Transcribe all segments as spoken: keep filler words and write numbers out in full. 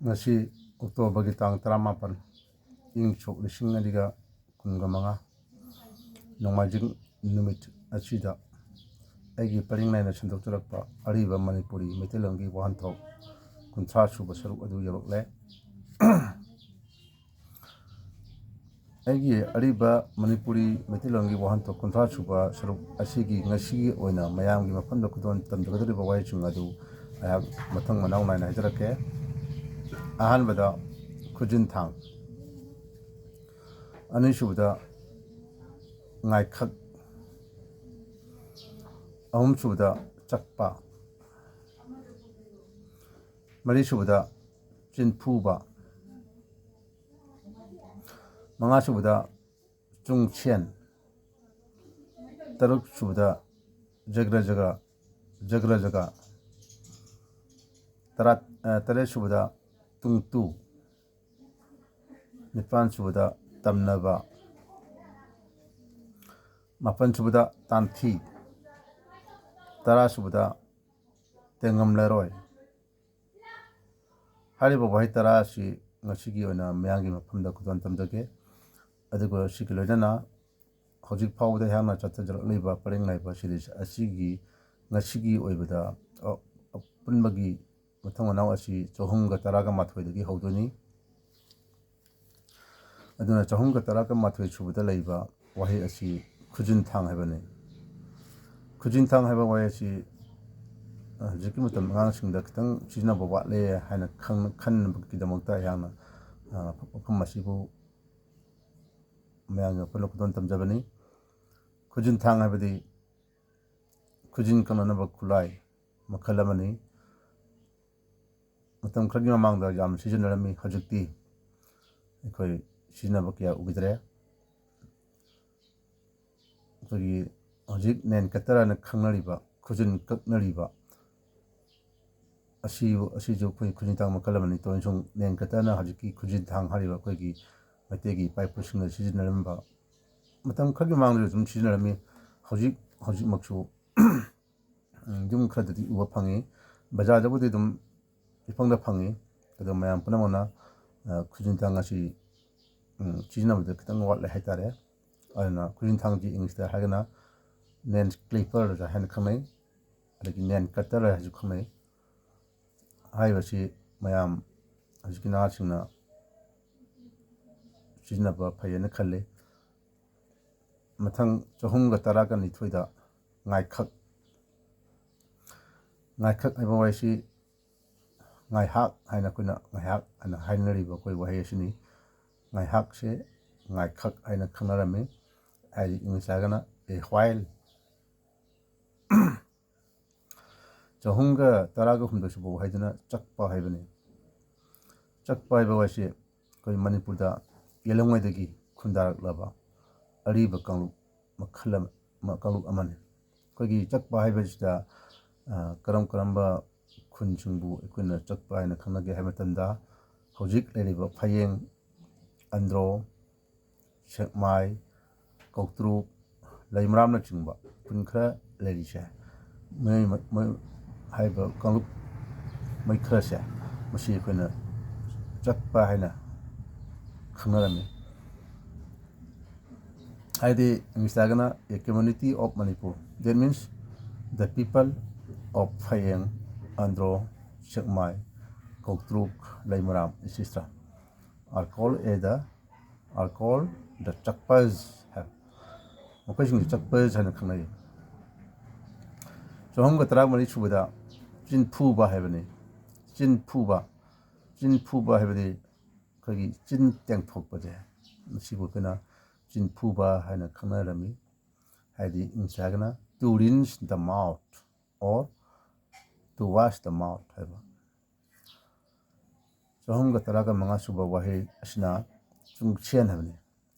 ꯉꯁꯤ ꯑꯣꯛꯇꯣꯕꯔꯒꯤ ꯇꯥꯡ ꯇꯔꯥꯃꯥꯄꯟ, ꯏꯪ ꯁꯣꯛ ꯂꯤꯁꯤꯡ ꯑꯅꯤꯒ ꯀꯨꯟꯒ ꯃꯉꯥ, ꯅꯣꯡꯃꯥꯏꯖꯤꯡ ꯅꯨꯃꯤꯠ ꯑꯁꯤꯗ ꯑꯩꯒꯤ ꯄꯔꯤꯡ ꯅꯥꯏꯅ ꯁꯟꯗꯣꯛꯆꯔꯛꯄ ꯑꯔꯤꯕ ꯃꯅꯤꯄꯨꯔꯤ ꯃꯩꯇꯩꯂꯣꯟꯒꯤ ꯋꯥꯍꯟꯊꯣꯛ ꯀꯨꯟꯊ꯭ꯔꯥ ꯁꯨꯕ ꯁꯔꯨꯛ ꯑꯗꯨ ꯌꯧꯔꯛꯂꯦ꯫ ꯑꯩꯒꯤ ꯑꯔꯤꯕ ꯃꯅꯤꯄꯨꯔꯤ ꯃꯩꯇꯩꯂꯣꯟꯒꯤ ꯋꯥꯍꯟꯊꯣꯛ ꯀꯨꯟꯊ꯭ꯔꯥ ꯁꯨꯕ ꯁꯔꯨꯛ ꯑꯁꯤꯒꯤ ꯉꯁꯤꯒꯤ ꯑꯣꯏꯅ ꯃꯌꯥꯝꯒꯤ ꯃꯐꯝꯗ ꯈꯨꯗꯣꯜ ꯇꯝꯖꯒꯗꯧꯔꯤꯕ ꯋꯥꯍꯩꯁꯤꯡ ꯑꯗꯨ ꯑꯩꯍꯥꯛ ꯃꯊꯪ ꯃꯅꯥꯎ ꯅꯥꯏꯅ ꯍꯥꯏꯖꯔꯛꯀꯦ꯫ ꯑꯍꯥꯟꯕꯗ ꯈꯨꯖꯤꯟ ꯊꯥꯡ, ꯑꯅꯤꯁꯨꯕꯗ ꯉꯥꯏꯈꯛ, ꯑꯍꯨꯝꯁꯨꯕꯗ ꯆꯛꯄ, ꯃꯔꯤꯁꯨꯕꯗ ꯆꯤꯟꯐꯨꯕ, ꯃꯉꯥꯁꯨꯕꯗ ꯆꯨꯡꯁꯦꯟ, ꯇꯔꯨꯛꯁꯨꯕꯗ ꯖꯒ꯭ꯔ ꯖꯒ, ꯖꯒ꯭ꯔ ꯖꯒ, ꯇꯔꯥ, ꯑ, ꯇꯔꯦꯠꯁꯨꯕꯗ ꯇꯨꯡꯇꯨ, ꯅꯤꯄꯥꯟꯁꯨꯕꯗ ꯇꯝꯅꯕ, ꯃꯥꯄꯟꯁꯨꯕꯗ ꯇꯥꯟꯊꯤ, ꯇꯔꯥꯁꯨꯕꯗ ꯇꯦꯡꯉꯝꯂꯔꯣꯏ꯫ ꯍꯥꯏꯔꯤꯕ ꯋꯥꯍꯩ ꯇꯔꯥ ꯑꯁꯤ ꯉꯁꯤꯒꯤ ꯑꯣꯏꯅ ꯃꯌꯥꯝꯒꯤ ꯃꯐꯝꯗ ꯈꯨꯗꯣꯜ ꯇꯝꯖꯒꯦ꯫ ꯑꯗꯨꯒ ꯁꯤꯒ ꯂꯣꯏꯅꯅ ꯍꯧꯖꯤꯛ ꯐꯥꯎꯕꯗ ꯑꯩꯍꯥꯛꯅ ꯆꯠꯊꯖꯔꯛꯂꯤꯕ ꯄꯔꯦꯡ ꯅꯥꯏꯕ ꯁꯤꯔꯤꯁ ꯑꯁꯤꯒꯤ ꯉꯁꯤꯒꯤ ꯑꯣꯏꯕꯗ, ꯑ, ꯑꯄꯨꯟꯕꯒꯤ ꯃꯊꯪ ꯃꯅꯥꯎ ꯑꯁꯤ ꯆꯍꯨꯝꯒ ꯇꯔꯥꯒ ꯃꯥꯊꯣꯏꯗꯒꯤ ꯍꯧꯗꯣꯏꯅꯤ꯫ ꯑꯗꯨꯅ ꯆꯍꯨꯝꯒ ꯇꯔꯥꯒ ꯃꯥꯊꯣꯏ ꯁꯨꯕꯗ ꯂꯩꯕ ꯋꯥꯍꯩ ꯑꯁꯤ ꯈꯨꯖꯤꯟ ꯊꯥꯡ ꯍꯥꯏꯕꯅꯤ꯫ ꯈꯨꯖꯤꯟ ꯊꯥꯡ ꯍꯥꯏꯕ ꯋꯥꯍꯩ ꯑꯁꯤ, ꯑ, ꯍꯧꯖꯤꯛꯀꯤ ꯃꯇꯝ ꯑꯉꯥꯡꯁꯤꯡꯗ ꯈꯤꯇꯪ ꯁꯤꯖꯤꯟꯅꯕ ꯋꯥꯠꯂꯦ ꯍꯥꯏꯅ ꯈꯪ-, ꯈꯟꯅꯕꯒꯤꯗꯃꯛꯇ ꯑꯩꯍꯥꯛꯅ, ꯑ, ꯋꯥꯐꯝ ꯑꯁꯤꯕꯨ ꯃꯌꯥꯝꯒꯤ ꯃꯐꯝꯗ ꯈꯨꯗꯣꯜ ꯇꯝꯖꯕꯅꯤ꯫ ꯈꯨꯖꯤꯟ ꯊꯥꯡ ꯍꯥꯏꯕꯗꯤ ꯈꯨꯖꯤꯟ ꯀꯛꯅꯅꯕ ꯈꯨꯠꯂꯥꯏ ꯃꯈꯜ ꯑꯃꯅꯤ꯫ ꯃꯇꯝ ꯈꯔꯒꯤ ꯃꯃꯥꯡꯗ ꯌꯥꯝ ꯁꯤꯖꯤꯟꯅꯔꯝꯃꯤ, ꯍꯧꯖꯤꯛꯇꯤ ꯑꯩꯈꯣꯏ ꯁꯤꯖꯤꯟꯅꯕ ꯀꯌꯥ ꯎꯈꯤꯗ꯭ꯔꯦ꯫ ꯑꯩꯈꯣꯏꯒꯤ ꯍꯧꯖꯤꯛ ꯅꯦꯟ ꯀꯠꯇꯔ ꯍꯥꯏꯅ ꯈꯪꯅꯔꯤꯕ, ꯈꯨꯖꯤꯟ ꯀꯛꯅꯔꯤꯕ ꯑꯁꯤ, ꯑꯁꯤꯁꯨ ꯑꯩꯈꯣꯏ ꯈꯨꯖꯤꯟ ꯊꯥꯡ ꯃꯈꯜ ꯑꯃꯅꯤ꯫ ꯇꯣꯏꯅ ꯁꯨꯝ ꯅꯦꯟ ꯀꯠꯇꯔꯅ ꯍꯧꯖꯤꯛꯀꯤ ꯈꯨꯖꯤꯟ ꯊꯥꯡ ꯍꯥꯏꯔꯤꯕ ꯑꯩꯈꯣꯏꯒꯤ ꯃꯩꯇꯩꯒꯤ ꯏꯄꯥ ꯏꯄꯨꯁꯤꯡꯅ ꯁꯤꯖꯤꯟꯅꯔꯝꯕ, ꯃꯇꯝ ꯈꯔꯒꯤ ꯃꯃꯥꯡꯗꯁꯨ ꯑꯗꯨꯝ ꯁꯤꯖꯤꯟꯅꯔꯝꯃꯤ꯫ ꯍꯧꯖꯤꯛ, ꯍꯧꯖꯤꯛꯃꯛꯁꯨ ꯎꯝ, ꯌꯨꯝ ꯈꯔꯗꯗꯤ ꯎꯕ ꯐꯪꯉꯤ꯫ ꯕꯖꯥꯔꯗꯕꯨꯗꯤ ꯑꯗꯨꯝ ꯏꯐꯪꯗ ꯐꯪꯉꯤ꯫ ꯑꯗꯣ ꯃꯌꯥꯝ ꯄꯨꯝꯅꯃꯛꯅ, ꯑ, ꯈꯨꯖꯤꯟ ꯊꯥꯡ ꯑꯁꯤ, ꯎꯝ, ꯁꯤꯖꯤꯟꯅꯕꯗ ꯈꯤꯇꯪ ꯋꯥꯠꯂꯦ ꯍꯥꯏꯇꯥꯔꯦ꯫ ꯑꯗꯨꯅ ꯈꯨꯖꯤꯟ ꯊꯥꯡꯁꯤ English ꯇ ꯍꯥꯏꯔꯒꯅ nail clipper ꯍꯥꯏꯅ ꯈꯪꯅꯩ, ꯑꯗꯒꯤ nail cutter ꯍꯥꯏꯅꯁꯨ ꯈꯪꯅꯩ꯫ ꯍꯥꯏꯔꯤꯕꯁꯤ ꯃꯌꯥꯝ ꯍꯧꯖꯤꯛꯀꯤ ꯅꯍꯥꯁꯤꯡꯅ ꯁꯤꯖꯤꯟꯅꯕ ꯐꯩ ꯍꯥꯏꯅ ꯈꯜꯂꯤ꯫ ꯃꯊꯪ ꯆꯍꯨꯝꯒ ꯇꯔꯥꯒ ꯅꯤꯊꯣꯏꯗ ꯉꯥꯏꯈꯛ, ꯉꯥꯏꯈꯛ ꯍꯥꯏꯕ ꯋꯥꯍꯩꯁꯤ ꯉꯥꯏꯍꯥꯛ ꯍꯥꯏꯅ ꯑꯩꯈꯣꯏꯅ ꯉꯥꯏꯍꯥꯛ ꯍꯥꯏꯅ ꯍꯥꯏꯅꯔꯤꯕ ꯑꯩꯈꯣꯏ ꯋꯥꯍꯩ ꯑꯁꯤꯅꯤ꯫ ꯉꯥꯏꯍꯥꯛꯁꯦ ꯉꯥꯏꯈꯛ ꯍꯥꯏꯅ ꯈꯪꯅꯔꯝꯃꯤ, ꯍꯥꯏꯗꯤ English ꯍꯥꯏꯔꯒꯅ a while꯫ ꯆꯍꯨꯝꯒ ꯇꯔꯥꯒ ꯍꯨꯝꯗꯣꯏ ꯁꯨꯕ ꯋꯥꯍꯩꯗꯨꯅ ꯆꯛꯄ ꯍꯥꯏꯕꯅꯤ꯫ ꯆꯛꯄ ꯍꯥꯏꯕ ꯋꯥꯍꯩꯁꯤ ꯑꯩꯈꯣꯏ ꯃꯅꯤꯄꯨꯔꯗ ꯌꯦꯜꯍꯧꯉꯩꯗꯒꯤ ꯈꯨꯟꯗꯥꯔꯛꯂꯕ ꯑꯔꯤꯕ ꯀꯥꯡꯂꯨꯞ ꯃꯈꯜ ꯑꯃ, ꯀꯥꯡꯂꯨꯞ ꯑꯃꯅꯤ꯫ ꯑꯩꯈꯣꯏꯒꯤ ꯆꯛꯄ ꯍꯥꯏꯕꯁꯤꯗ, ꯑ, ꯀꯔꯝ ꯀꯔꯝꯕ ꯈꯨꯟꯁꯤꯡꯕꯨ ꯑꯩꯈꯣꯏꯅ ꯆꯛꯄ ꯍꯥꯏꯅ ꯈꯪꯅꯒꯦ ꯍꯥꯏꯕ ꯃꯇꯝꯗ, ꯍꯧꯖꯤꯛ ꯂꯩꯔꯤꯕ ꯐꯌꯦꯡ, ꯑꯟꯗ꯭ꯔꯣ, ꯁꯦꯛꯃꯥꯏ, ꯀꯧꯇ꯭ꯔꯨꯛ, ꯂꯩꯃꯔꯥꯝꯅꯆꯤꯡꯕ ꯈꯨꯟ ꯈꯔ ꯂꯩꯔꯤꯁꯦ, ꯃꯤꯑꯣꯏ, ꯃꯤꯑꯣꯏ ꯍꯥꯏꯔꯤꯕ ꯀꯥꯡꯂꯨꯞ ꯃꯣꯏ ꯈꯔꯁꯦ, ꯃꯁꯤ ꯑꯩꯈꯣꯏꯅ ꯆꯛꯄ ꯍꯥꯏꯅ ꯈꯪꯅꯔꯝꯃꯤ꯫ ꯍꯥꯏꯗꯤ English ꯇꯥꯔꯒꯅ a community of Manipur, that means the people of Phayeng, Andro, Sekmai, Koktruk, Leimaram, et cetera are called as the, are called the Chakpas ꯍꯥꯏꯕ꯫ ꯃꯈꯣꯏꯁꯤꯡꯁꯤ Chakpas ꯍꯥꯏꯅ ꯈꯪꯅꯩ꯫ ꯆꯍꯨꯝꯒ ꯇꯔꯥꯃꯔꯤ ꯁꯨꯕꯗ ꯆꯤꯟꯐꯨꯕ ꯍꯥꯏꯕꯅꯤ꯫ ꯆꯤꯟꯐꯨꯕ, ꯆꯤꯟꯐꯨꯕ ꯍꯥꯏꯕꯗꯤ ꯑꯩꯈꯣꯏꯒꯤ ꯆꯤꯟ ꯇꯦꯡꯊꯣꯛꯄꯁꯦ, ꯃꯁꯤꯕꯨ ꯑꯩꯈꯣꯏꯅ ꯆꯤꯟꯐꯨꯕ ꯍꯥꯏꯅ ꯈꯪꯅꯔꯝꯃꯤ꯫ ꯍꯥꯏꯗꯤ English ꯍꯥꯏꯔꯒꯅ to rinse the mouth or to wash the mouth ꯍꯥꯏꯕ꯫ ꯆꯍꯨꯝꯒ ꯇꯔꯥꯒ ꯃꯉꯥ ꯁꯨꯕ ꯋꯥꯍꯩ ꯑꯁꯤꯅ ꯆꯨꯡꯁꯦꯟ ꯍꯥꯏꯕꯅꯤ꯫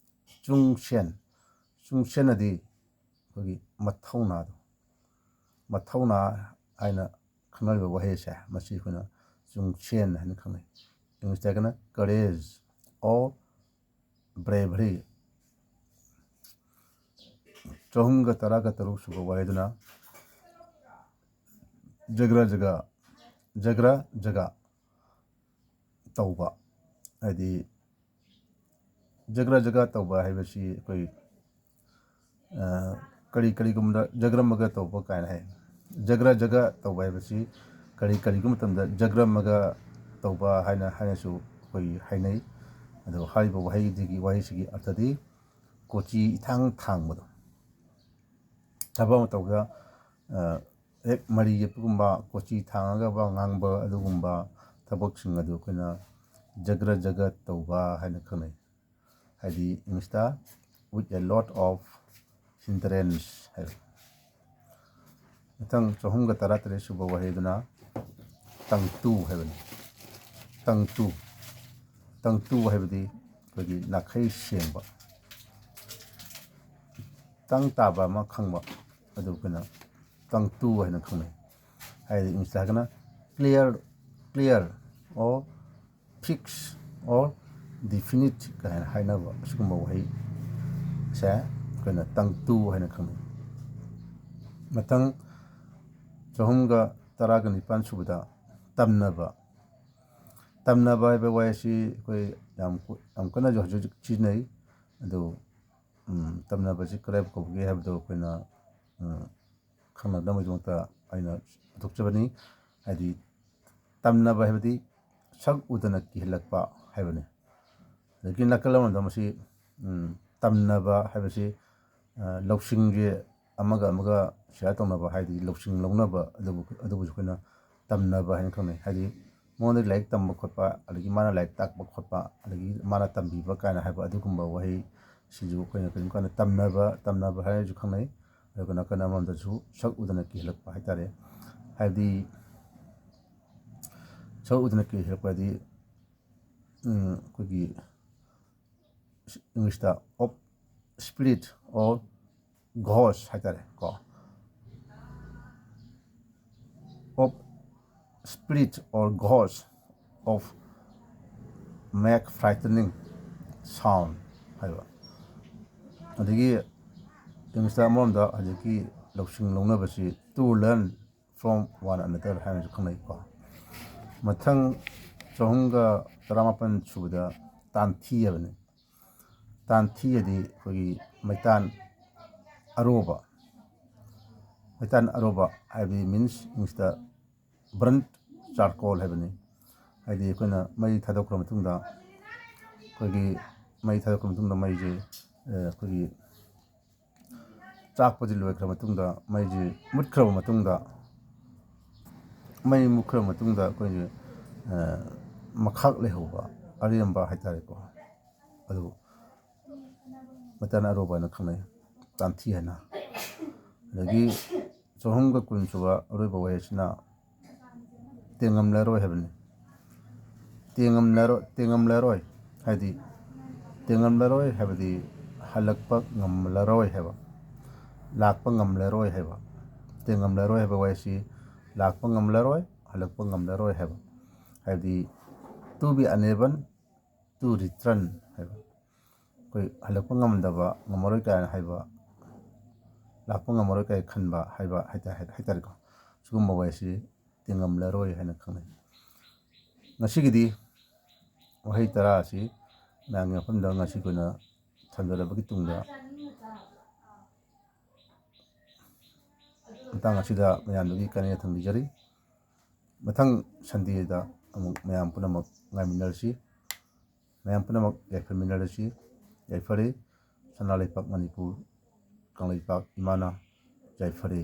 ꯆꯨꯡꯁꯦꯟ, ꯆꯨꯡꯁꯦꯟ ꯑꯗꯤ ꯑꯩꯈꯣꯏꯒꯤ ꯃꯊꯧꯅꯥꯗꯣ, ꯃꯊꯧꯅꯥ ꯍꯥꯏꯅ ꯈꯪꯅꯔꯤꯕ ꯋꯥꯍꯩꯁꯦ, ꯃꯁꯤ ꯑꯩꯈꯣꯏꯅ ꯆꯨꯡꯁꯦꯟ ꯍꯥꯏꯅ ꯈꯪꯅꯩ꯫ English ꯇꯥꯔꯒꯅ courage or bravery꯫ ꯆꯍꯨꯝꯒ ꯇꯔꯥꯒ ꯇꯔꯨꯛ ꯁꯨꯕ ꯋꯥꯍꯩꯗꯨꯅ ꯖꯒ꯭ꯔ ꯖꯒ, ꯖꯒ꯭ꯔ ꯖꯒ, ꯇꯧꯕ, ꯍꯥꯏꯗꯤ ꯖꯒ꯭ꯔ ꯖꯒ꯭ꯔ ꯇꯧꯕ ꯍꯥꯏꯕꯁꯤ ꯑꯩꯈꯣꯏ ꯀꯔꯤ ꯀꯔꯤꯒꯨꯝꯕꯗ ꯖꯒ꯭ꯔꯃꯒ ꯇꯧꯕ ꯀꯥꯏꯅ ꯍꯥꯏ꯫ ꯖꯒ꯭ꯔ ꯖꯒ꯭ꯔ ꯇꯧꯕ ꯍꯥꯏꯕꯁꯤ ꯀꯔꯤ ꯀꯔꯤꯒꯨꯝꯕ ꯃꯇꯝꯗ ꯖꯒ꯭ꯔꯃꯒ ꯇꯧꯕ ꯍꯥꯏꯅ ꯍꯥꯏꯅꯁꯨ ꯑꯩꯈꯣꯏ ꯍꯥꯏꯅꯩ꯫ ꯑꯗꯣ ꯍꯥꯏꯔꯤꯕ ꯋꯥꯍꯩꯗꯨꯒꯤ, ꯋꯥꯍꯩꯁꯤꯒꯤ ꯑꯔꯊꯗꯤ ꯀꯣꯆꯤ ꯏꯊꯥꯡ ꯊꯥꯡꯕꯗꯣ, ꯊꯕꯛ ꯑꯃ ꯇꯧꯕꯗ ꯍꯦꯛ ꯃꯔꯤ ꯌꯦꯠꯄꯒꯨꯝꯕ, ꯀꯣꯆꯤ ꯊꯥꯡꯉꯒ ꯋꯥ ꯉꯥꯡꯕ, ꯑꯗꯨꯒꯨꯝꯕ ꯊꯕꯛꯁꯤꯡ ꯑꯗꯨ ꯑꯩꯈꯣꯏꯅ ꯖꯒ꯭ꯔ ꯖꯒ꯭ꯔ ꯇꯧꯕ ꯍꯥꯏꯅ ꯈꯪꯅꯩ꯫ ꯍꯥꯏꯗꯤ ꯏꯪꯂꯤꯁꯇ with a lot of hindrance ꯍꯥꯏꯕ꯫ ꯃꯊꯪ ꯆꯍꯨꯝꯒ ꯇꯔꯥꯇꯔꯦꯠ ꯁꯨꯕ ꯋꯥꯍꯩꯗꯨꯅ ꯇꯪꯇꯨ ꯍꯥꯏꯕꯅꯤ꯫ ꯇꯪꯇꯨ, ꯇꯪꯇꯨ ꯍꯥꯏꯕꯗꯤ ꯑꯩꯈꯣꯏꯒꯤ ꯅꯥꯈꯩ ꯁꯦꯡꯕ, ꯇꯪ ꯇꯥꯕ ꯑꯃ ꯈꯪꯕ, ꯑꯗꯨ ꯑꯩꯈꯣꯏꯅ ꯇꯪꯇꯨ ꯍꯥꯏꯅ ꯈꯪꯅꯩ꯫ ꯍꯥꯏꯗꯤ ꯏꯪꯂꯤꯁꯇ ꯍꯥꯏꯔꯒꯅ clear, clear or fix or definite ꯀꯥꯏꯅ ꯍꯥꯏꯅꯕ ꯑꯁꯤꯒꯨꯝꯕ ꯋꯥꯍꯩꯁꯦ ꯑꯩꯈꯣꯏꯅ ꯇꯪꯇꯨ ꯍꯥꯏꯅ ꯈꯪꯅꯩ꯫ ꯃꯊꯪ ꯆꯍꯨꯝꯒ ꯇꯔꯥꯒ ꯅꯤꯄꯥꯟ ꯁꯨꯕꯗ ꯇꯝꯅꯕ꯫ ꯇꯝꯅꯕ ꯍꯥꯏꯕ ꯋꯥꯍꯩ ꯑꯁꯤ ꯑꯩꯈꯣꯏ ꯌꯥꯝ ꯀꯨ-, ꯌꯥꯝ ꯀꯟꯅꯁꯨ ꯍꯧꯖꯤꯛ ꯍꯧꯖꯤꯛ ꯁꯤꯖꯤꯟꯅꯩ꯫ ꯑꯗꯨ, ꯎꯝ, ꯇꯝꯅꯕꯁꯤ ꯀꯗꯥꯏ ꯀꯧꯒꯦ ꯍꯥꯏꯕꯗꯣ ꯑꯩꯈꯣꯏꯅ, ꯎꯝ, ꯈꯪꯅꯅꯕꯒꯤꯗꯃꯛꯇ ꯑꯩꯅ ꯄꯨꯊꯣꯛꯆꯕꯅꯤ꯫ ꯍꯥꯏꯗꯤ ꯇꯝꯅꯕ ꯍꯥꯏꯕꯗꯤ ꯁꯛ ꯎꯗꯅ ꯀꯤꯍꯜꯂꯛꯄ ꯍꯥꯏꯕꯅꯤ꯫ ꯑꯗꯒꯤ ꯅꯥꯀꯜ ꯑꯃꯗ ꯃꯁꯤ, ꯎꯝ, ꯇꯝꯅꯕ ꯍꯥꯏꯕꯁꯤ, ꯑ, ꯂꯧꯁꯤꯡꯁꯦ ꯑꯃꯒ ꯑꯃꯒ share ꯇꯧꯅꯕ, ꯍꯥꯏꯗꯤ ꯂꯧꯁꯤꯡ ꯂꯧꯅꯕ, ꯑꯗꯨꯕꯨ, ꯑꯗꯨꯕꯨꯁꯨ ꯑꯩꯈꯣꯏꯅ ꯇꯝꯅꯕ ꯍꯥꯏꯅ ꯈꯪꯅꯩ꯫ ꯍꯥꯏꯗꯤ ꯃꯉꯣꯟꯗ ꯂꯥꯏꯔꯤꯛ ꯇꯝꯕ ꯈꯣꯠꯄ, ꯑꯗꯒꯤ ꯃꯥꯅ ꯂꯥꯏꯔꯤꯛ ꯇꯥꯛꯄ ꯈꯣꯠꯄ, ꯑꯗꯒꯤ ꯃꯥꯅ ꯇꯝꯕꯤꯕ ꯀꯥꯏꯅ ꯍꯥꯏꯕ ꯑꯗꯨꯒꯨꯝꯕ ꯋꯥꯍꯩꯁꯤꯁꯨ ꯑꯩꯈꯣꯏꯅ ꯀꯔꯤꯒꯨꯝꯕ ꯀꯥꯟꯗ ꯇꯝꯅꯕ, ꯇꯝꯅꯕ ꯍꯥꯏꯔꯁꯨ ꯈꯪꯅꯩ꯫ ꯑꯗꯨꯒ ꯅꯥꯀꯜ ꯑꯃꯔꯣꯝꯗꯁꯨ ꯁꯛ ꯎꯗꯅ ꯀꯤꯍꯜꯂꯛꯄ ꯍꯥꯏꯇꯥꯔꯦ꯫ ꯍꯥꯏꯕꯗꯤ ꯁꯛ ꯎꯗꯅ ꯀꯤꯍꯜꯂꯛꯄ ꯍꯥꯏꯗꯤ, ꯎꯝ, ꯑꯩꯈꯣꯏꯒꯤ ꯏꯪꯂꯤꯁꯇ of spirit or ghost ꯍꯥꯏꯇꯥꯔꯦ ꯀꯣ, of spirit or ghost of make frightening sound ꯍꯥꯏꯕ꯫ ꯑꯗꯒꯤ ꯏꯪꯂꯤꯁꯇ ꯑꯃꯔꯣꯝꯗ ꯍꯧꯖꯤꯛꯀꯤ ꯂꯧꯁꯤꯡ ꯂꯧꯅꯕꯁꯤ to learn from one another ꯍꯥꯏꯅꯁꯨ ꯈꯪꯅꯩꯀꯣ꯫ ꯃꯊꯪ ꯆꯍꯨꯝꯒ ꯇꯔꯥꯃꯥꯄꯟ ꯁꯨꯕꯗ ꯇꯥꯟꯊꯤ ꯍꯥꯏꯕꯅꯤ꯫ ꯇꯥꯟꯊꯤ ꯍꯥꯏꯗꯤ ꯑꯩꯈꯣꯏꯒꯤ ꯃꯩꯇꯥꯟ ꯑꯔꯣꯕ, ꯃꯩꯇꯥꯟ ꯑꯔꯣꯕ ꯍꯥꯏꯕꯗꯤ means English ꯇ burnt charcoal ꯍꯥꯏꯕꯅꯤ꯫ ꯍꯥꯏꯗꯤ ꯑꯩꯈꯣꯏꯅ ꯃꯩ ꯊꯥꯗꯣꯛꯈ꯭ꯔ ꯃꯇꯨꯡꯗ, ꯑꯩꯈꯣꯏꯒꯤ ꯃꯩ ꯊꯥꯗꯣꯛꯈ꯭ꯔ ꯃꯇꯨꯡꯗ ꯃꯩꯁꯦ, ꯑ, ꯑꯩꯈꯣꯏꯒꯤ ꯆꯥꯛꯄꯁꯤ ꯂꯣꯏꯈ꯭ꯔ ꯃꯇꯨꯡꯗ, ꯃꯩꯁꯤ ꯃꯨꯠꯈ꯭ꯔꯕ ꯃꯇꯨꯡꯗ, ꯃꯩ ꯃꯨꯠꯈ꯭ꯔꯕ ꯃꯇꯨꯡꯗ ꯑꯩꯈꯣꯏꯒꯤ, ꯑ, ꯃꯈꯥꯛ ꯂꯩꯍꯧꯕ, ꯑꯔꯦꯝꯕ ꯍꯥꯏꯇꯥꯔꯦꯀꯣ, ꯑꯗꯨ ꯃꯩꯇꯥꯟ ꯑꯔꯣꯕ ꯍꯥꯏꯅ ꯈꯪꯅꯩ, ꯇꯥꯟꯊꯤ ꯍꯥꯏꯅ꯫ ꯑꯗꯒꯤ ꯆꯍꯨꯝꯒ ꯀꯨꯟ ꯁꯨꯕ ꯑꯔꯣꯏꯕ ꯋꯥꯍꯩꯁꯤꯅ ꯇꯦꯡꯉꯝꯂꯔꯣꯏ ꯍꯥꯏꯕꯅꯤ꯫ ꯇꯦꯡꯉꯝꯂꯔꯣꯏ, ꯇꯦꯡꯉꯝꯂꯔꯣꯏ ꯍꯥꯏꯗꯤ, ꯇꯦꯡꯉꯝꯂꯔꯣꯏ ꯍꯥꯏꯕꯗꯤ ꯍꯜꯂꯛꯄ ꯉꯝꯂꯔꯣꯏ ꯍꯥꯏꯕ, ꯂꯥꯛꯄ ꯉꯝꯂꯔꯣꯏ ꯍꯥꯏꯕ꯫ ꯇꯦꯡꯉꯝꯂꯔꯣꯏ ꯍꯥꯏꯕ ꯋꯥꯍꯩꯁꯤ ꯂꯥꯛꯄ ꯉꯝꯂꯔꯣꯏ, ꯍꯜꯂꯛꯄ ꯉꯝꯂꯔꯣꯏ ꯍꯥꯏꯕ, ꯍꯥꯏꯕꯗꯤ to be unable to return ꯍꯥꯏꯕ, ꯑꯩꯈꯣꯏ ꯍꯜꯂꯛꯄ ꯉꯝꯗꯕ, ꯉꯝꯃꯔꯣꯏ ꯀꯥꯏꯅ ꯍꯥꯏꯕ, ꯂꯥꯛꯄ ꯉꯝꯃꯔꯣꯏ ꯀꯥꯏꯅ ꯈꯟꯕ ꯍꯥꯏꯕ ꯍꯥꯏꯇꯥꯔꯦ, ꯍꯥꯏꯇꯥꯔꯦꯀꯣ꯫ ꯁꯤꯒꯨꯝꯕ ꯋꯥꯍꯩꯁꯤ ꯇꯦꯡꯉꯝꯂꯔꯣꯏ ꯍꯥꯏꯅ ꯈꯪꯅꯩ꯫ ꯉꯁꯤꯒꯤꯗꯤ ꯋꯥꯍꯩ ꯇꯔꯥ ꯑꯁꯤ ꯃꯌꯥꯝꯒꯤ ꯃꯐꯝꯗ ꯉꯁꯤ ꯑꯩꯈꯣꯏꯅ ꯊꯝꯖꯔꯕꯒꯤ ꯇꯨꯡꯗ, ꯃꯇꯥꯡ ꯑꯁꯤꯗ ꯃꯌꯥꯝꯗꯒꯤ ꯀꯥꯏꯅ ꯊꯝꯕꯤꯖꯔꯤ꯫ ꯃꯊꯪ Sunday ꯗ ꯑꯃꯨꯛ ꯃꯌꯥꯝ ꯄꯨꯝꯅꯃꯛ ꯉꯥꯏꯃꯤꯟꯅꯔꯁꯤ꯫ ꯃꯌꯥꯝ ꯄꯨꯝꯅꯃꯛ ꯌꯥꯏꯐꯃꯤꯟꯅꯔꯁꯤ꯫ ꯌꯥꯏꯐꯔꯦ꯫ ꯁꯅꯥ ꯂꯩꯄꯥꯛ ꯃꯅꯤꯄꯨꯔ, ꯀꯪꯂꯩꯄꯥꯛ ꯏꯃꯥꯅ ꯌꯥꯏꯐꯔꯦ꯫